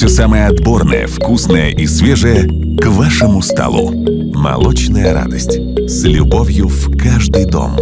Все самое отборное, вкусное и свежее к вашему столу. Молочная радость. С любовью в каждый дом.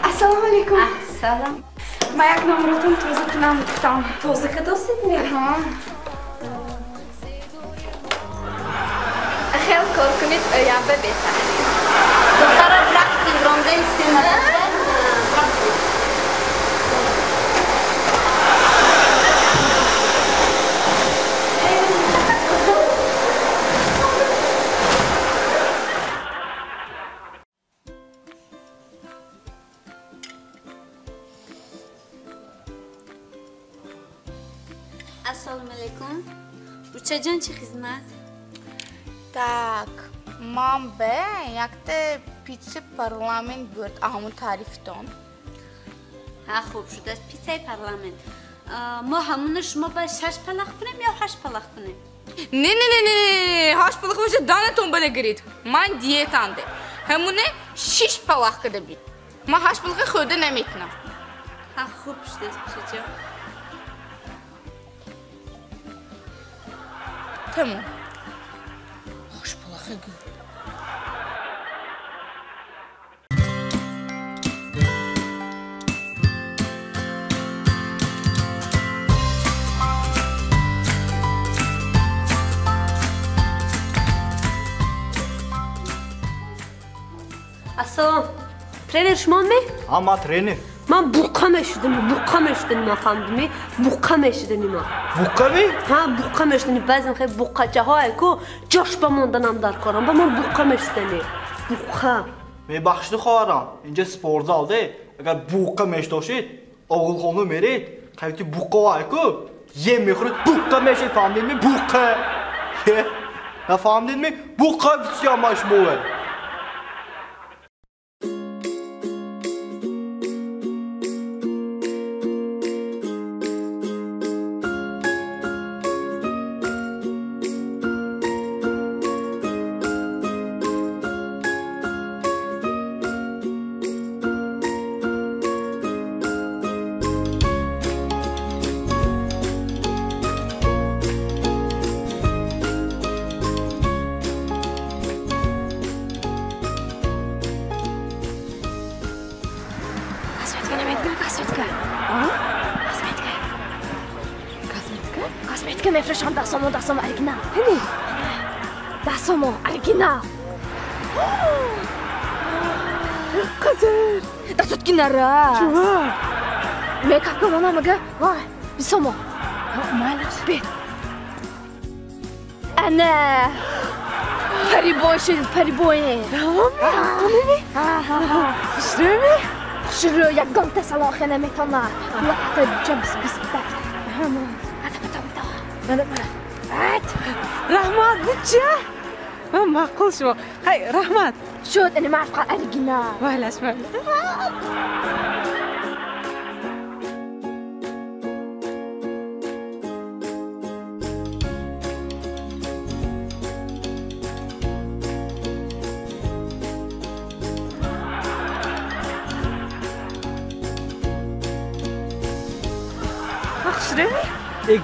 Ассалому алейкум. Ассалом. Ма як номротон тоза кунам гуфтам. Тоза кадосид ме? Ҳа. Хел кор кунед, оянда беҳтар. Духтара рафти ронда истемад. Ассалому алейкум. Бучаҷон, чӣ хизмат? Так, ман бе якте пиццаи парламент бурд, ҳамун таърифтон. Ҳа, хуб шудааст пиццаи парламент. Мо ҳамуна шумо ба 6 палах кунем ё 8 палах кунем? Не, не, не, не, 8 палах боша данатон ба нагиред. Ман диетанде. Ҳамуна 6 палах када бит. Ман 8 палаха хӯрда наметунам. Ҳа, хуб шудааст, бучаҷон. Тамом. Хуш палаха гӯ. Ассалом. Тренер шумо ме? Ҳа, ман тренер. Ман буққа мешудам, буққа мешудам, ма фаҳмидӣ? Буққа мешудам ма. Буққа ми? Ҳа, буққа мешудам. Баъзан хеле буққачаҳое ку ҷош ба монданам дар корам, ба ман буққа мешудани. Буққа. Мебахшиду хоҳарам, инҷа спортзал де, агар буққа мешдошид, оғилхона меред, қайти буққаое ку, ем мехӯред, буққа мешед, фаҳмидӣ? Буққа. Нафаҳмидӣ? Буққа бисёр шумове. Косметика мефурӯшам, дасомо, дасомо, оригинал. Ҳини? Дасомо, оригинал. Қазир. Дастот нарас. Чува? Мейкап кунам мага. Вай, бисомо. Майлаш. Бе. Ана. Парибой шуд, парибой. Ҳаққоними? Ҳа. Хушрӯми? Хушрӯ, ягонта салон хена метона. Лата ҷабс бис бак. Раҳмат, буча. Маъқул шумо. Хай, раҳмат. Шуд, ини ман фақат оригинал. Майлаш, майлаш.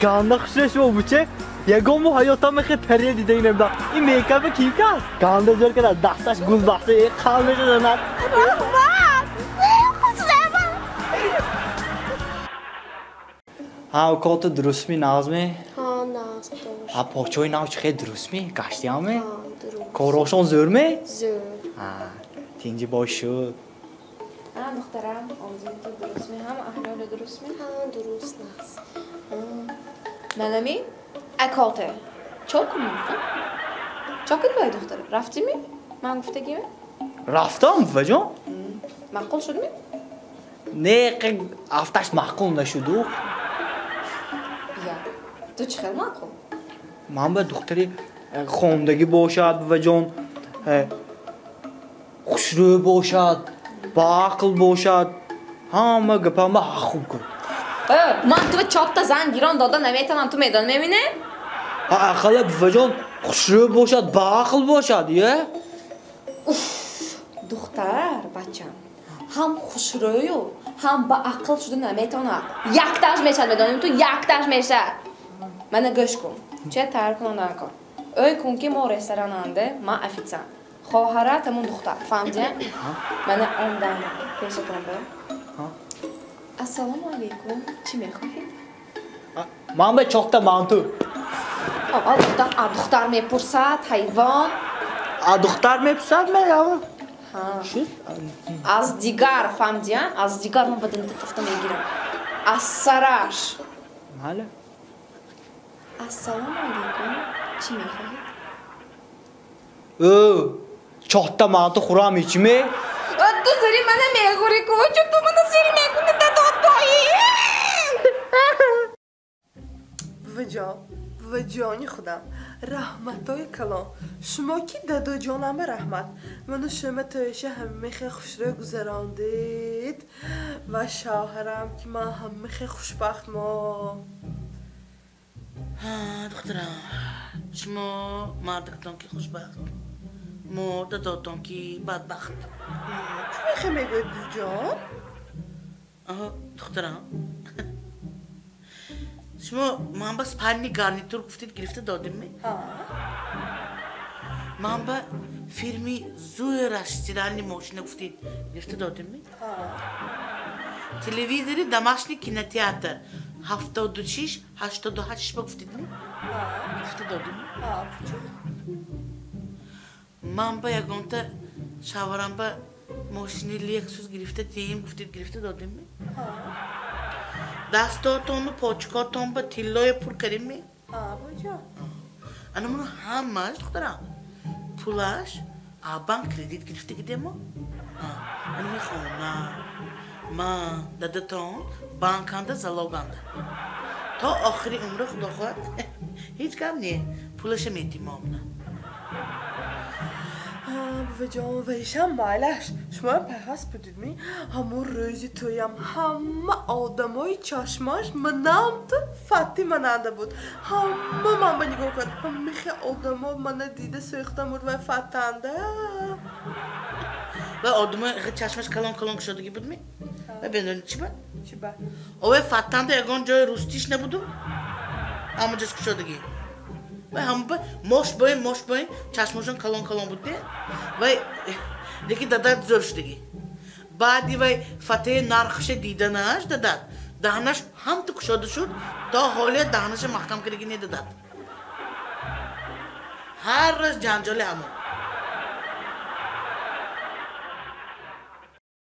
Ганда хушрӯ шумо буче. Ягон мо ҳаётам мехе пария дида инем да. Ин мейкапа ки кард? Ганда зӯр кард, дасташ гулбахса, қал мешазанад. Раҳмат! Хушрӯ. Ҳа, укота дурустми, нағзми? Ҳа, нағз, худо Ҳа, почои нав чӣ хел дурустми? Гаштиямми? Ҳа, дуруст. Корошон зӯрми? Зӯр. Ҳа, тинҷи бош шуд. Ҳа, духтарам, овози ту дурустми, ҳама аҳволи дурустми? Ҳа, дуруст, нағз. Манами акоте. Чо кунем? Чо кунем бай духтар? Рафтими? Ман гуфтагиме? Рафтам, буваҷон. Маъқул шудми? Не, афташ маъқул нашуду. Я, ту чӣ хел маъқул? Ман ба духтари хондагӣ бошад, буваҷон, хушрӯ бошад, баақл бошад, ҳама гапама хуб кун. Ман ту чопта зан гирон дода наметавонам, ту медон мебине? Ақалла буваҷон хушрӯ бошад, баақл бошад, е? Уф, духтар, бачам, ҳам хушрӯю, ҳам баақл шуда наметавонад. Якташ мешад, медонем ту якташ мешад. Мана гӯш кун, че тайёр кунон накун. Ӯй кун ки мо ресторананде, ман официант. Хоҳарат ҳамун духтар, фаҳмидӣ? Мана омдам пешатон бо. Ассалому алайкум, чӣ мехоҳед? Ман ба чохта манту. А духтар мепурсад, ҳайвон. А духтар мепурсад, меява? Аз дигар, фаҳмидӣ? Аз дигар ман баданта тафта мегирам. Аз сараш. Мале. Ассалому алайкум, чӣ мехоҳед? Ӯ, чохта манту хӯрам ичме? Ту зари мана мехӯри ку, чо ту мана сил мекунӣ дадотои? Буваҷон, буваҷони худам, раҳматои калон. Шумо ки дадоҷонама раҳмат. Ману шума тоиша ҳамихе хушрӯ гузарондед ва шавҳарам ки ман ҳамихе хушбахт мо. Ҳа, духтарам, шумо мардактон ки хушбахт, мо дадотон ки бадбахт. Чӣ мехе мегӯед, буваҷон? Аҳо, духтарам, шумо ман ба спальни гарнитур гуфтед, гирифта додем-ми? Ман ба фирми зӯраш стиральни мошина гуфтед, гирифта додем-ми? Телевизори домашний кинотеатр 76 88 ба гуфтед-ми? Гирифта додем-ми? Ман ба ягонта шаварам ба мошини Лексус гирифта диҳем гуфтед, гирифта додем-ми? Дастотону почкотон ба тиллое пур кардем-ми? Ана муно ҳамааш, духтарам, пулаш банк кредит гирифта гидемо. Ана ми хона, ман, дадатон банканда залоганда. То охири умра худо хоҳад ҳеҷ гап не, пулаша медиҳем мо амна. Буваҷон, вайшам майлаш. Шумоям пайхаст будидми? Ҳамун рӯзи тӯям ҳама одамои чашмаш манам ту Фатти мананда буд. Ҳама ман ба нигоҳ кард. Ҳамихе одамо мана дида сӯхта мурд вай Фаттанда. Вай одамои чашмаш калон калон кушодагӣ будми? Вай бедони чӣ ба? Чӣ ба? Овай Фаттанда ягон ҷои рустиш набуду? Ҳама ҷош кушодагӣ. Вай ҳама ба мош боин чашмошон калон калон буд, не? Вай лекин дадат зӯр шудагӣ. Баъди вай Фатҳи нархша диданаш дадат даҳнаш ҳам ту кушода шуд, то ҳолия даҳнаша маҳкам кардагӣ не дадат. Ҳар рӯз ҷанҷоли ҳамон.